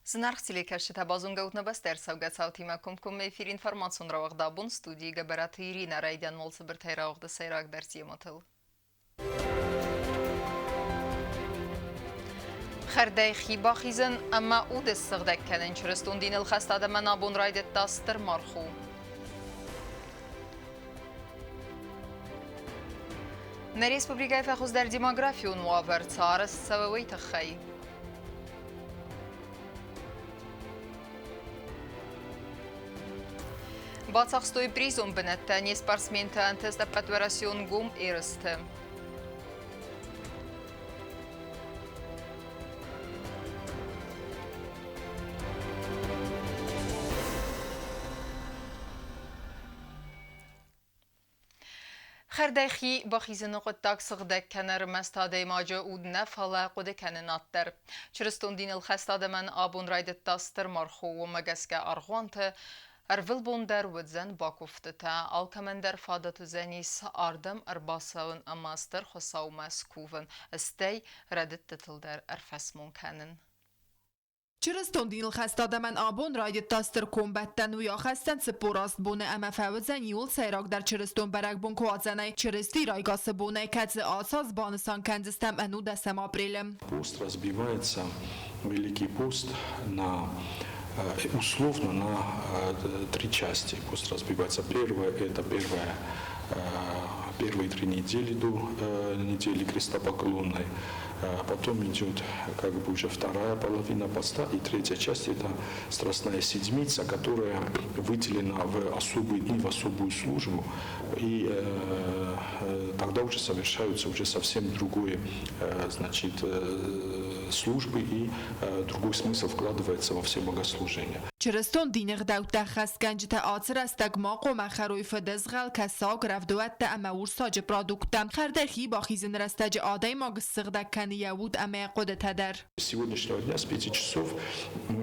Зынаргъ телекӕсджытӕ, базонгӕ ут нӕ бӕстӕ ӕрцӕугӕ цаутимӕ комкоммӕ эфир информацион рауагъд абон студийы Гӕбӕраты Иринӕ райдиан уал цыбыртӕй рауагъды сӕйрагдӕр темӕтыл. Хӕрдӕй хи бахизын ӕмӕ уды ссыгъдӕг кӕнын чырыстон диныл хӕст адӕмӕн абон райдыдта стыр мархо. Нӕ республикӕйы фӕхуыздӕр демографион уавӕр цы арӕзт цӕуы, уый тыххӕй. Бацахстой призон бынӕттӕ не спортсментӕ ӕнтыст ӕппӕтуӕрӕсеон гом ерысты. Хӕрдӕй хи бахизыны хъуыддаг сыгъдӕг кӕны ӕрмӕст адӕймаджы уд нӕ, фӕлӕ хъуыды кӕнынад дӕр. Чырыстон диныл хӕст адӕмӕн абон райдыдта стыр мархо, уымӕ гӕсгӕ аргъуанты ӕрвылбон дӕр уыдзӕн бакуывтытӕ. Алкӕмӕн дӕр фадат уыдзӕнис ардӕм ӕрбацӕуын ӕмӕ Стыр Хуыцаумӕ скувын, стӕй рӕдыдтытыл дӕр ӕрфӕсмон кӕнын. Чырыстон динылхӕст адӕмӕн абон райдыдта стыр комбӕттӕн. Уый ахӕсдзӕн 48 боны ӕмӕ фӕуыдзӕн иууыл сӕйрагдӕр чырыстон бӕрӕгбон Куадзӕнӕй, Чырысти райгасы бонӕй, кӕцы ацы аз банысан кӕндзыстӕм ӕнудӕсӕм апрелы. Пост разбивается, Великий пост, на условно на три части. Пост разбивается. Первое – это первые 3 недели до недели крестопоклонной. Потом идет как бы уже вторая половина поста, и третья часть – это Страстная Седмица, которая выделена в особые дни, в особую службу, и тогда уже совершаются уже совсем другое, значит, службы, и другой смысл вкладывается во все богослужения. Чырыстон дины гъдӕуттӕ хӕсгӕнджытӕ ацы рӕстӕг ма хъуамӕ хӕрой фыдызгъӕл, кӕсаг, рӕвдуӕттӕ ӕмӕ урсаджы продукттӕ. Хӕрдӕй хи бахизыны рӕстӕджы адӕймаг ссыгъдӕг кӕны йӕ уд ӕмӕ йӕ хъуыдытӕ дӕр. С сегодняшнего дня с 5 часов,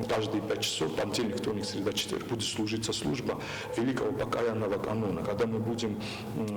каждые 5 часов, понедельник, вторник, среда, четверг, будет служиться служба великого покаянного канона, когда мы будем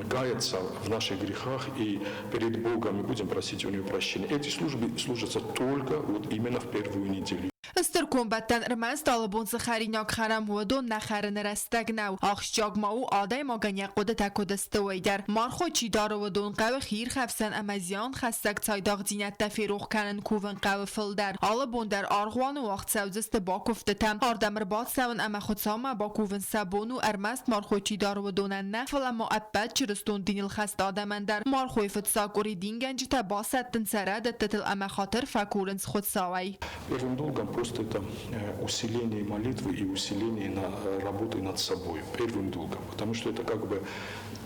каяться в наших грехах и перед Богом и будем просить у Него прощения. Эти службы служатся только вот именно в первую неделю. Стыр комбӕттӕн ӕрмӕст алы бон цы хӕринаг хӕрӕм, уыдон нӕ хӕрыны рӕстӕг нӕу. Ахсджиаг ма у, адӕймагӕн йӕ хъуыдытӕ куыд сты, уый дӕр. Мархо чи дары, уыдон хъӕуы хиирхӕфсӕн ӕмӕ зианхӕссӕг цайдагъдзинӕдтӕ ферох кӕнын кувын хъӕуы фылдӕр. Алы бон дӕр аргъуаны уагъд цӕудзысты бакуывдтытӕ. Ардӕм ӕрбацӕуын ӕмӕ Хуыцаумӕ бакувын сӕ бон у ӕрмӕст мархо чи дары, уыдонӕн нӕ, фӕлӕ ма ӕппӕт чырыстон диныл хӕст адӕмӕн дӕр. Мархойы фыццаг къуыри дингӕнджытӕ басӕттынц сӕ рӕдыдтытыл ӕмӕ хатыр фӕкурынц Хуыцауӕй. Первым долгом пост – это усиление молитвы и усиление работы над собой. Первым долгом. Потому что это как бы,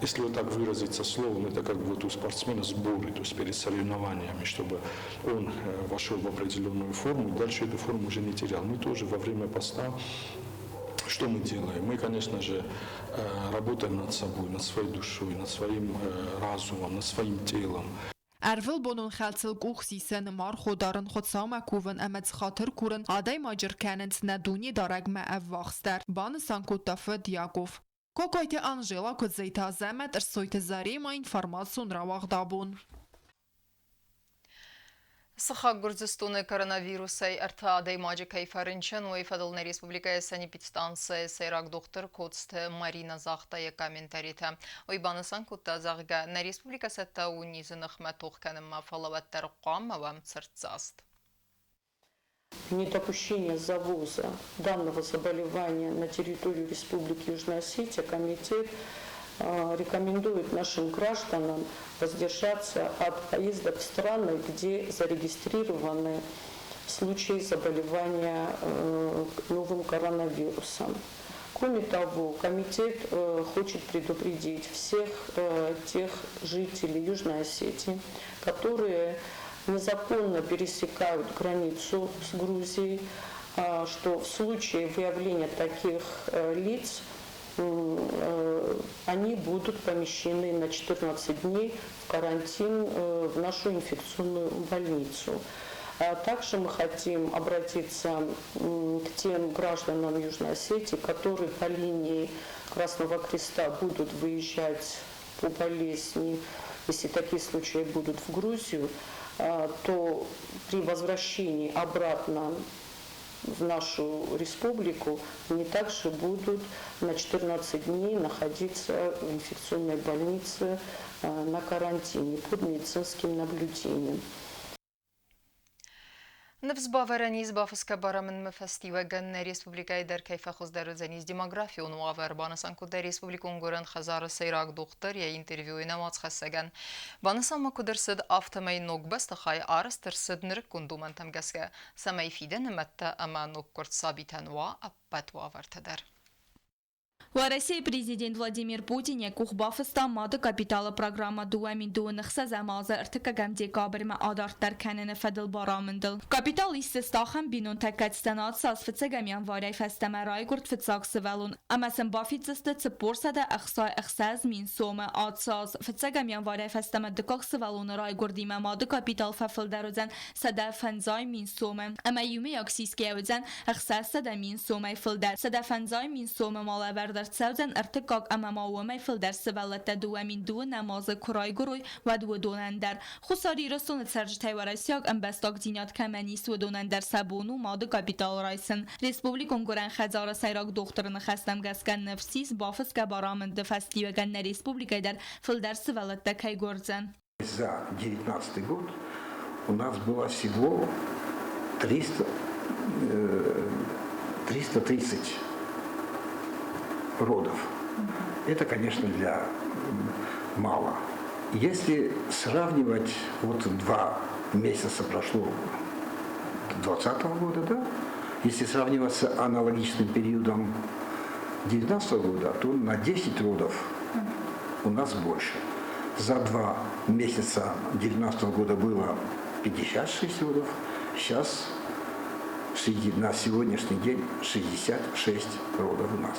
если вот так выразиться словом, это как бы вот у спортсмена сборы, то есть перед соревнованиями, чтобы он вошел в определенную форму и дальше эту форму уже не терял. Мы тоже во время поста что мы делаем? Мы, конечно же, работаем над собой, над своей душой, над своим разумом, над своим телом. Ӕрвылбонон хӕлцыл къух сисӕн, мархо дарын, Хуыцаумӕ кувын ӕмӕ хатыр курын адӕймаджы ркӕнынц нӕ Дунедарӕгмӕ ӕввахсдӕр, банысан кодта фыд Яков. Кокойты Анжела, Куыдзойты Азӕмӕт, Ӕрсойты Зарема, информацион рауагъд абон. Сыхаг Гуырдзыстоны коронавирусӕй ӕртӕ адӕймаджы кӕй фӕрынчын, уый фӕдыл нӕ республикӕйы санэпидстанцӕйы сӕйраг дохтыр Коцты Марина загъта йӕ комментаритӕ. Уый банысан кодта, зӕгъгӕ, нӕ республикӕ цӕттӕ у низы ныхмӕ тох кӕнынмӕ, фӕлӕ уӕддӕр хъуамӕ уӕм цырддзаст. Недопущение завоза данного заболевания на территорию Республики Южная Осетия комитет рекомендует нашим гражданам воздержаться от поездок в страны, где зарегистрированы случаи заболевания новым коронавирусом. Кроме того, комитет хочет предупредить всех тех жителей Южной Осетии, которые незаконно пересекают границу с Грузией, что в случае выявления таких лиц они будут помещены на 14 дней в карантин в нашу инфекционную больницу. Также мы хотим обратиться к тем гражданам Южной Осетии, которые по линии Красного Креста будут выезжать по болезни, если такие случаи будут в Грузию, то при возвращении обратно в нашу республику, они также будут на 14 дней находиться в инфекционной больнице на карантине под медицинским наблюдением. Ныфс бавӕрӕн ис бафысгӕ барамындмӕ фӕстиуӕгӕн нӕ республикӕйы дӕр кӕй фӕхуыздӕр уыдзӕнис демографион уавӕр, банысан кодта республикон гуырӕн хӕдзары сӕйраг дохтыр йӕ интервьюйы нӕ уацхӕссӕгӕн. Банысан ма куыд ӕрцыд, афтӕмӕй ног бӕстыхай арӕзт ӕрцыд нырыккон домӕнтӕм гӕсгӕ, цӕмӕй фидӕны мӕдтӕ ӕмӕ ноггуырд сабитӕн уа ӕппӕт уавӕртӕ дӕр. Уӕрӕсейы президент Владимир Путин йӕ къух бафыста мады капиталы программӕ 2026 азы ӕртыккӕгӕм декабрмӕ адарддӕр кӕныны фӕдыл барамындыл. Капитал исдзысты ахӕм бинонтӕ, кӕцытӕн ацы аз фыццӕгӕм январӕй фӕстӕмӕ райгуырд фыццаг сывӕллон ӕмӕ сын бафиддзысты 466 мин сомы. Ацы аз фыццӕгӕм январӕй фӕстӕмӕ дыккаг сывӕллоны райгуырдимӕ мады капитал фӕфылдӕр уыдзӕн 150 мин сомы ӕмӕ иумӕйаг сисгӕ уыдзӕн 600 мин сомӕй фылдӕр. 150 мин сомы ма лӕвӕрд ӕрцӕудзӕн ӕртыккаг ӕмӕ ма уымӕй фылдӕр сывӕллӕттӕ 2002 азы куы райгуырой, уӕд уыдонӕн дӕр. Хуссар Ирыстоны цӕрджытӕй уӕрӕсейаг ӕмбӕстагдзинад кӕмӕн ис, уыдонӕн дӕр сӕ бон у мады капитал райсын. Республикон гуырӕн хӕдзары сӕйраг дохтыры ныхӕстӕм гӕсгӕ ныфс ис, бафысгӕ барамынды фӕстиуӕгӕн нӕ республикӕйы дӕр фылдӕр сывӕллӕттӕ кӕй гуырдзӕн. За 2019 год у нас было всего 300, 330 родов. Это, конечно, для мало. Если сравнивать, вот 2 месяца прошло 2020 года, да, если сравнивать с аналогичным периодом 2019 года, то на 10 родов у нас больше. За 2 месяца 2019 года было 56 родов, сейчас на сегодняшний день 66 родов у нас.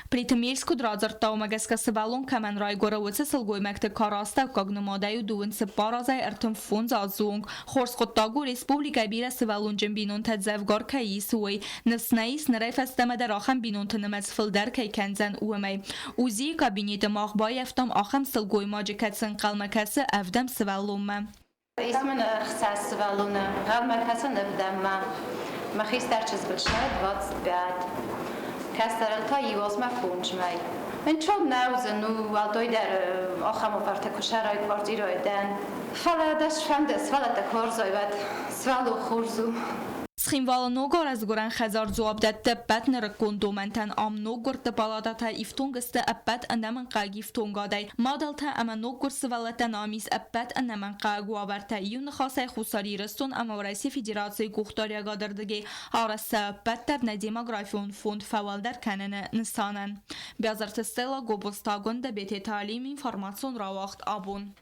Плиты Мельс куыд радзырдта, уымӕ гӕсгӕ сывӕллон кӕмӕн райгуыры, уыцы сылгоймӕгты кар астӕуккаг нымадӕй у 24 азӕй 35 азы онг. Хорз хъуыддаг у, республикӕйы бирӕ сывӕллонджын бинонтӕ дзӕвгар кӕй ис, уый. Ныфс нӕ ис, нырӕй фӕстӕмӕ дӕр ахӕм бинонты нымӕц фылдӕр кӕй кӕндзӕн, уымӕй. УЗИ-йы кабинеты мах баййӕфтам ахӕм сылгоймаджы, кӕцы ӕнхъӕлмӕ кӕсы ӕвдӕм сывӕллонмӕ. Ис мын ӕхсӕз сывӕллоны, ӕнхъӕлмӕ кӕсын ӕвдӕммӕ. Мӕ хистӕр чызгыл ссад 25, кӕстӕрыл та иу азмӕ фондз мӕй. Ӕнцон нӕ уыдзӕн, у уӕлдайдӕр ахӕм уавӕртӕ куы сӕрай квартирӕйы дӕн. Фӕлӕ дӕ сфӕнды, сывӕллӕттӕ куы уарзай, уӕд сывӕллон хорз у. Цхинвалы ногарӕзт гуырӕн хӕдзар дзуапп дӕтты ӕппӕт нырыккон домӕнтӕн. Ам ноггуырдты палатӕтӕ ифтонг сты ӕппӕт ӕнӕмӕнгхъӕуӕг ифтонгадӕй. Мадӕлтӕ ӕмӕ ноггуырд сывӕллӕттӕн ам ис ӕппӕт ӕнӕмӕнгхъӕуӕг уавӕртӕ. Иу ныхасӕй Хуссар Ирыстон ӕмӕ Уӕрӕсейы Федерацийы къухдариуӕгады ӕрдыгӕй арӕзт сӕ ӕппӕт дӕр нӕ демографион фонд фӕуӕлдӕр кӕныны нысанӕн. Бязырты Стелла, Гобозты Агуындӕ, Бететы Алим, информацион рауагъд абон.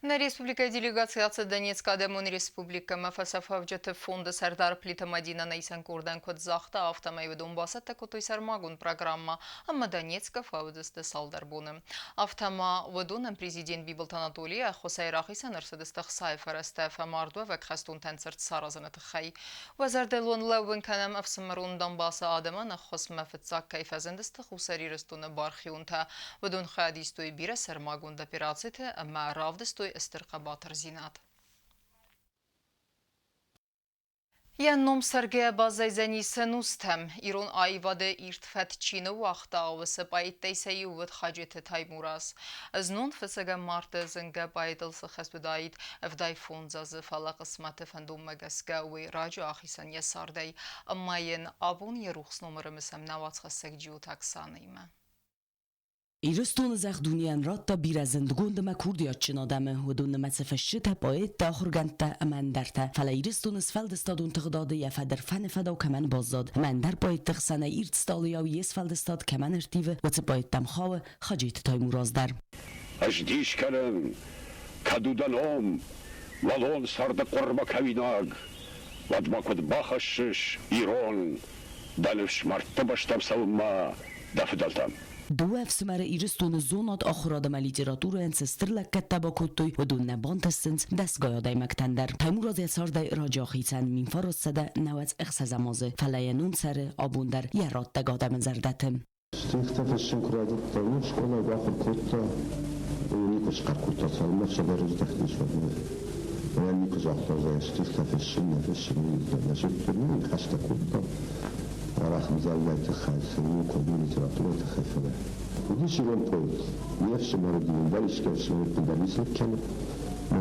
Нӕ республикӕйы делегаци ацыд Донецкы Адӕмон Республикӕмӕ фӕсафӕвджыты фонды сӕрдар Плиты Мадинӕ исӕн къордӕн куыд загъта, афтӕмӕй уыдон бацӕттӕ кодтой сӕрмагонд программӕ ӕмӕ Донецкы фӕуыдзысты цалдӕр боны. Афтӕ ма уыдонӕн президент Бибылты Анатолийы ӕххуысӕй рахицӕн ӕрцыдысты ӕхцайы фӕрӕзтӕ фӕмардуӕвӕг хӕстонтӕн цырт саразыны тыххӕй. Уӕ зӕрдыл уын лӕууын кӕнӕм ӕфсымӕрон Донбассы адӕмӕн ӕххуысмӕ фыццаг кӕй фӕзындысты Хуссар Ирыстоны бархионтӕ. Уыдон хайад истой бирӕ сӕрмагонд операциты ӕмӕ равдыстой стыр хъӕбатырдзинад. Йӕ ном цӕргӕйӕ баззайдзӕнис ӕнустӕм. Ирон аивады ирд фӕд чи ныууагъта, уыцы поэттӕй сӕ иу уыд Хаджеты Таймураз. Знон фыццӕгӕм марты зынгӕ поэтыл цы хӕст уыдаид 75 азы, фӕлӕ хъысмӕты фӕндонмӕ гӕсгӕ уый раджы ахицӕн йӕ цардӕй, ӕмӕ йын абон йӕ рухс номыры мысӕм нӕ уацхӕссӕг Джиоты Оксанӕимӕ. Ирыстоны зӕхх дунейӕн радта бирӕ зындгонд ӕмӕ курдиатджын адӕмы, уыдон нымӕцы фысджытӕ, поэттӕ, ахуыргӕндтӕ ӕмӕ ӕндӕртӕ. Фӕлӕ Ирыстоны сфӕлдыстадон тыгъдады йӕ фӕдӕрфӕны фӕдау кӕмӕн баззад ӕмӕ ӕндӕр поэтты хсӕнӕй ирд стъалыйау йе сфӕлдыстад кӕмӕн ӕрттивы, уыцы поэттӕм хауы Хаджеты Таймураз дӕр. Ӕз дис кӕнын, кӕд у дӕ ном, уӕлон царды хъуырмӕ кӕуинаг, уӕд ма куыд бахӕссыс, ирон, дӕ ныфс мӕрдты бӕстӕм цӕуынмӕ дӕ фыдӕлтӕм? Дыууӕ ӕфсымӕры Ирыстоны зонад, ахуырад ӕмӕ литературӕйӕн цы стыр лӕггӕдтӕ бакодтой, уыдон нӕ бантысынц дӕсгай адӕймӕгтӕн дӕр. Таймураз йӕ цардӕй раджы ахицӕн 1996 азы, фӕлӕ йӕ ном цӕры абон дӕр йӕ раттӕг адӕмы зӕрдӕты. Стихтӕ фыссын куы райдыдта, уым скъолайы бахуыр кодта, никуы схъӕр кодта, цалынмӕ цӕдӕр ыздӕхтис, уӕдмӕ. Мӕнӕн никуы загъта, зӕгъгӕ, стихтӕ фыссын, нӕ фыссын, уый нӕ зыдтон, уый хӕстӕ кодта. Арӕх ӕмдзӕвгӕйы тыххӕй, наукон литературӕйы тыххӕй, фӕлӕ уыдис ирон поэт. Йе фсымӕр уыди, ӕндӕр искӕй ӕфсымӕр ӕппындӕр ницы кӕны. Но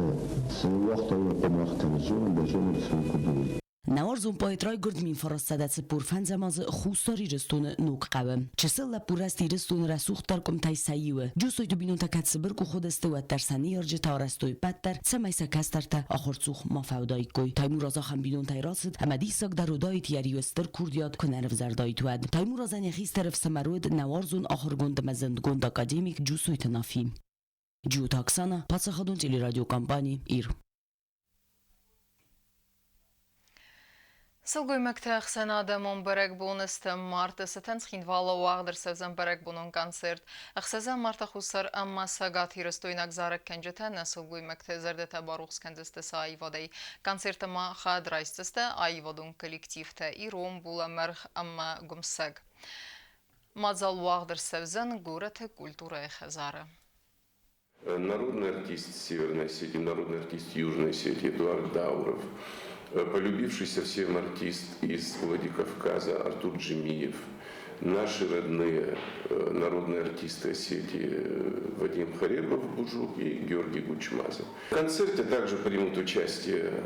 цы ныууагъта, уымӕн хъуамӕ аргъ кӕнын зонӕм, дӕ зонӕм, цы у, куыд у, уый. Нӕуарзон поэт райгуырд 1945 азы Хуссар Ирыстоны Ногхъӕуы. Чысыл лӕппу рӕзт Ирыстоны рӕсугъддӕр къуымтӕй сӕ иуы. Джусойты бинонтӕ кӕд цыбыр къух уыдысты, уӕддӕр сӕ ныййарджытӕ арӕзтой ппӕт дӕр, цӕмӕй сӕ кӕстӕртӕ ахуырцух ма фӕуыдаиккой. Таймураз ахӕм бинонтӕй рацыд, ӕмӕ диссаг дӕр уыдаид, йӕ риуы стыр курдиат куы нӕ рывзӕрдаид, уӕд. Таймуразӕн йӕ хистӕр ӕфсымӕр уыд нӕуарзон ахуыргонд ӕмӕ зындгонд академик Джусойты Нафи. Джиоты Оксана, паддзахадон телерадиокомпани «Ир». Сылгоймӕгты ӕхсӕнадӕмон бӕрӕгбоны стӕм марты цытӕн Цхинвалы уагъд ӕрцӕудзӕн бӕрӕгбонон концерт. Ӕхсӕзӕм марты Хуссар ӕмӕ Цӕгат Ирыстойнаг зарӕггӕнджытӕ нӕ сылгоймӕгты зӕрдӕтӕ барухс кӕндзысты сӕ аивадӕй. Концерты ма хайад райсдзысты аивадон коллективтӕ Ирон, Булӕмӕргъ ӕмӕ Гуымсӕг. Мадзал уагъд ӕрцӕудзӕн горӕты культурӕйы хӕдзары. Народный артист Северной Осетии, народный артист Южной Осетии Эдуард Дауров, полюбившийся всем артист из Владикавказа Артур Джемиев, наши родные народные артисты Осетии Вадим Харебов, Бужук и Георгий Гучмазов. В концерте также примут участие,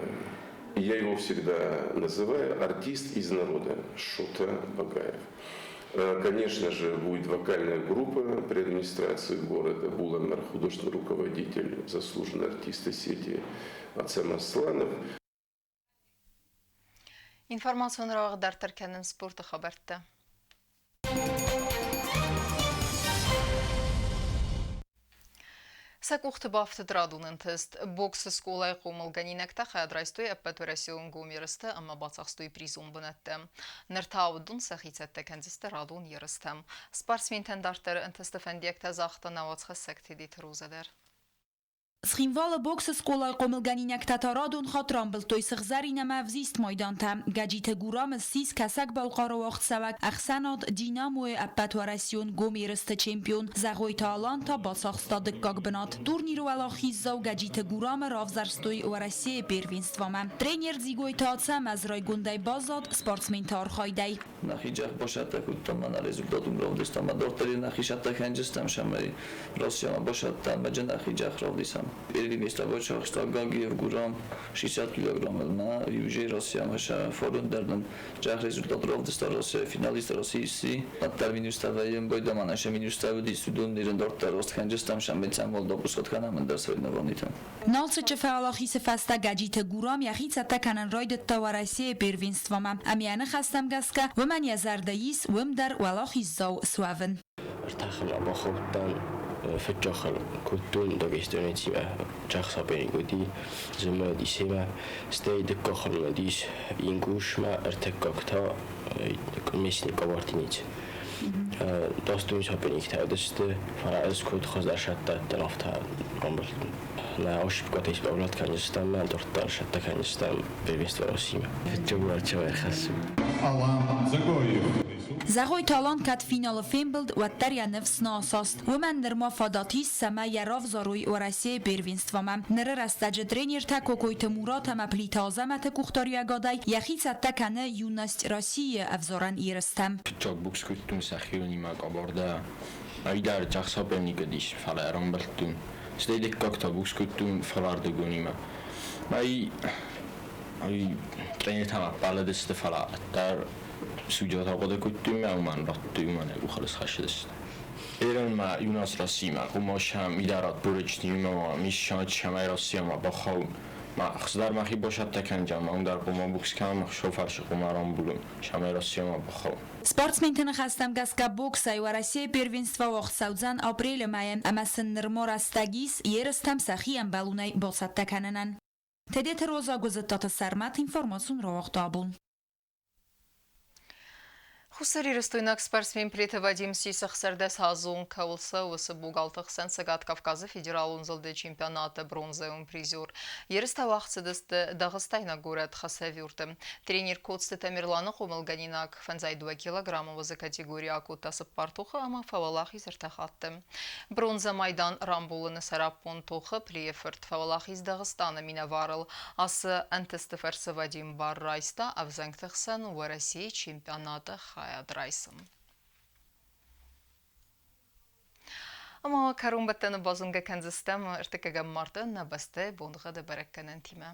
я его всегда называю, артист из народа Шота Багаев. Конечно же, будет вокальная группа при администрации города Буламер, художественный руководитель, заслуженный артист Осетии Ацем Асланов. Информацион рауагъд дарддӕр кӕнӕм спорты хабӕрттӕ. Сӕ къухты бафтыд радон ӕнтыст. Боксы скъолайы хъомылгӕнинӕгтӕ хайад райстой ӕппӕтуӕрӕсеон гом ерысты ӕмӕ бацахстой призон бынӕттӕ. Ныр та уыдон сӕхи цӕттӕ кӕндзысты радон ерыстӕм. Спортсментӕн дарддӕр ӕнтысты фӕндиӕгтӕ загъта нӕ уацхӕссӕг Тедеты Роза дӕр. Цхинвалы боксы скъолайы хъомылгӕнинӕгтӕ та радон хатт рамбылдтой сыгъзӕрин ӕмӕ ӕвзист майдантӕ. Гӕджиты Гурам ссис Кӕсӕг-Балхъары уагъдцӕуӕг ӕхсӕнад «Динамо-йы ӕппӕтуӕрӕсеон гом ерысты чемпион Зӕгъойты Алан та бацахста дыккаг бынат. Турниры уӕлахиздзау Гӕджиты Гурамы равзӕрстой Уӕрӕсейы первенствомӕ. Тренер Дзигойты Ацӕмӕз райгондӕй баззад спортсменты архайдӕй. Нӕхи джах босӕттӕ кодтам, мӕнӕ результат ум равдыстам, ӕмӕ дарддӕр нӕхи сӕттӕ кӕнджыстӕм, сӕмӕй Россиямӕ босӕттӕ ӕмӕ нӕхи джах равдисӕм. Первый место бачахста Гагиев Гурам 60 килограммыл ма южей Россиямӕ сӕ форун дӕр нын джах результат равдыста Россия финалист России сси. Дарддӕр минустӕ вӕййӕм бойдаманӕн сӕ минустӕ уыдис, уыдон нырын дарддӕр рост кӕнджыстӕм, сӕмӕй цӕм допуск кӕнӕм ӕндӕр соревнованийтӕм. Налцыччы фӕуӕлахизы фӕстӕ Гӕджиты Гурам йӕхи цӕттӕ кӕнын райдыдта Уӕрӕсейы первенствомӕ ӕмӕ йӕ ныхӕстӕм гӕсгӕ, уымӕн йӕ зӕрдӕ ис уым дӕр уӕлахиздзау суӕвын. Ӕртӕхыл бахаудтӕн, фыццагхал кодтон дагестанецимӕ чахсапени уыди, зымӕди семӕ, стӕй дыккагхал уыдис Ингушмӕ, ӕртыккаг та Мясниковартиниц. Достойный соперниктӕ уыдысты, фӕлӕ ӕз куыд хуыздӕр сӕттӕ афтӕ рамбылдтон. Нӕ ошибкӕтӕ исправлять кӕнджыстӕм, мӕ дурддӕр сӕттӕ кӕнджыстӕм первенство Россимӕ. Фыццаг уӕрчӕ ӕрхӕссы. Алан Дзагоев. Зӕгъойты Алан кӕд финалы фембылд, уӕддӕр йӕ ныфс нӕ асаст. Уымӕн нырма фадат ис, цӕмӕй йӕ равзарой Уӕрӕсейы первенствомӕ. Ныры рӕстӕджы тренертӕ Кокойты Мурат ӕмӕ Плиты Азӕмӕты къухдариуӕгадӕй йӕхи цӕттӕ кӕны Юность России-йы ӕвзарӕн ерыстӕм. Фыццаг бокс кодтон сӕхионимӕ къӕбӕрдӕ. Ӕви ӕхсӕвӕ никӕд ис, фӕлӕ ӕрӕмбӕлдтон. Стӕй дыккаг та бокс кодтон фалӕрдыгонимӕ. Ай ай тренертӕ мӕ ӕппӕлыдысты, фӕлӕ ӕддӕр судьятӕ хъуыды кодтой мӕ уымӕн радтой, уымӕн йӕ къухыл схӕссыдысты. Эрен ма Юность России-мӕ, ома сӕм идарат бурычтимӕ, миссан чамай Россиямӕ бахауын. Ма хсдар мӕхи босӕттӕ кӕнджам, ма уым дӕр хъуамӕ бокс кӕнӕм, ӕхсӕв хъуамӕ рамбулын, сӕмӕй Россиямӕ бахауын. Спортсменты ныхӕстӕм гӕсгӕ боксӕй Уӕрӕсейы первенство уагъд цӕудзӕн апрелы мӕйы ӕмӕ сын нырма рӕстӕг ис ерыстӕм сӕхи ӕмбӕлонӕй бацӕттӕ кӕнынӕн. Тедеты Роза, Гуызыттаты Сӕрмӕт, информацион рауагъд абон. Хуссарирыстойнаг спортсмен Плиты Вадим ссис 16-азон, кӕуыл цӕуы, уыцы богалты хсӕн Цӕгат Кавказы федералон зылды чемпионаты бронзӕйон призер. Ерыстӕ уагъд цыдысты дагъыстайнаг горӕт Хасавюрты. Тренер Коцты Тамерланы хъомылгӕнинаг 52 килограммы уӕзы категорийы акодта цыппар тохы ӕмӕ фӕуӕлахиз ӕртӕ хатты. Бронзӕ майдан рамбулыны сӕраппонд тохы Плийы фырт фӕуӕлахиз Дагъыстаны минӕварыл. Ацы ӕнтысты фӕрцы Вадим бар райста ӕвзӕнгты хсӕн Уӕрӕсейы чемпионаты хайад райсын. Ӕмӕ кӕронбӕттӕны базонгӕ кӕндзыстӕм ӕртыккӕгӕм марты нӕ бӕстӕйы боныгъӕды бӕрӕггӕнӕнтимӕ.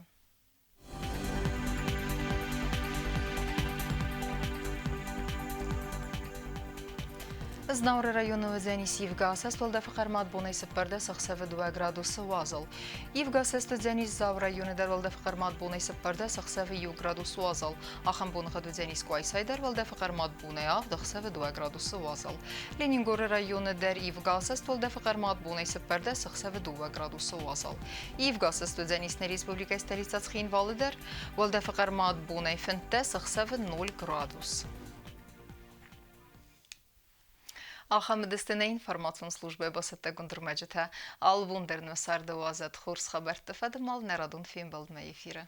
Знауыры районы уыдзӕнис ивгӕ асӕст уӕлдӕфы хъӕрмад бонӕй 14 ӕхсӕвы 2 градусы уазал. Ивгӕ асӕст уыдзӕнис Дзауы районы дӕр уӕлдӕфы хъӕрмад бонӕй 14 ӕхсӕвы 1 градус уазал. Ахӕм боныгъӕд уыдзӕнис Къуайсайы дӕр уӕлдӕфы хъӕрмад бонӕй 7 ӕхсӕвы 2 градусы уазал. Ленингоры районы дӕр ивгӕ асӕст уӕлдӕфы хъӕрмад бонӕй 14 ӕхсӕвы 2 градусы уазал. Ивгӕ асӕст уыдзӕнис нӕ республикӕйы столицӕ Цхинвалы дӕр уӕлдӕфы хъӕрмад бонӕй 15 ӕхсӕвы 0 градус. Ахӕм уыдысты нӕ информацион службӕйы бацӕттӕгонд ӕрмӕджытӕ. Алы бон дӕр нӕ царды уадзӕд хорз хабӕртты фӕдыл нӕ радон фембӕлдмӕ эфиры.